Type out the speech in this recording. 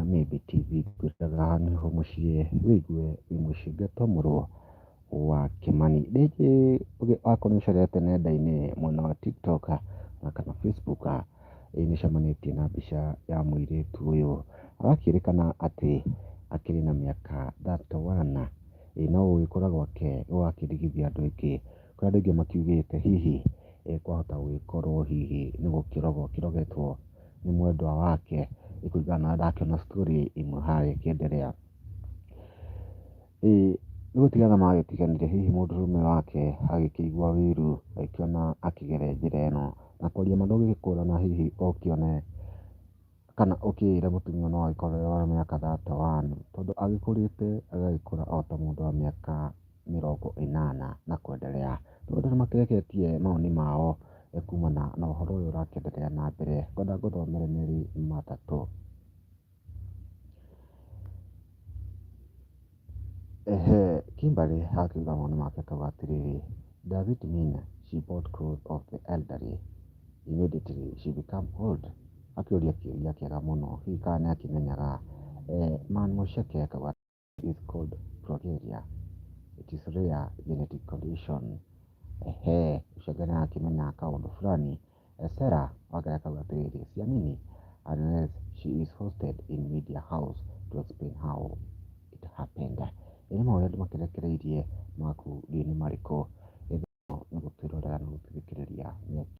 Mĩmbi TV, ngwĩraga haha nĩho mũciĩ wĩigue wĩ mũciĩ ngetwo mũrũ wa Kĩmani. Rĩngĩ wakorwo nĩ ũcerete nenda-inĩ mwena wa TikTok na kana Facebook, nĩ ũcemanĩtie na mbica ya mũirĩtu ũyũ ũrakĩrĩkana atĩ akĩrĩ na mĩaka 31, no gũgĩkũra gwake gũgakĩrigithia andũ aingĩ. Kũrĩ andũ aingĩ makiugĩte hihi kwahota gũgĩkorwo hihi nĩ gũkĩrogwo akĩrogetwo nĩ mwendwa wake, nĩ kũringana na ũrĩa ndakĩona story ĩmwe harĩa ĩkĩenderea. Nĩ gũtigana magĩtiganire hihi mũndũrũme wake agĩkĩigua wĩiru agĩkĩona akĩgere njĩra ĩno, na kwaria ma ndũngĩgĩkũrana hihi ũkĩone kana ũkĩĩre mũtumia no agĩkorwo e wa mĩaka 31, tondũ agĩkũrĩte agagĩkũra o ta mũndũ wa mĩaka 80 na kwendelea. Rĩu andũ nĩ makĩreketie mawoni mao kumana na ũhoro ũyũ ũrakĩenderea na mbere, ngwenda ngũthomere merĩ matatũ. Ehe, Kimberly akiuga mawoni make akauga atĩrĩrĩ, "Does it mean she bought clothes of the elderly immediately she become old?" Akĩũria kĩũria kĩega mũno, hihi kana nĩ akĩmenyaga. Man Mũceke akauga is called progeria. It is rare genetic condition. Ehe, ũcio anga nĩ arakĩmenya kaũndũ fulani. Sarah Wangari akauga atĩrĩrĩ, siamini unless she is hosted in media house to explain how it happened. Ĩ nĩ maũndũ andũ makĩrekereirie maku ndiũĩ nĩ marĩkũ. Nĩ gũtwĩrorera na gũtũthikĩrĩria.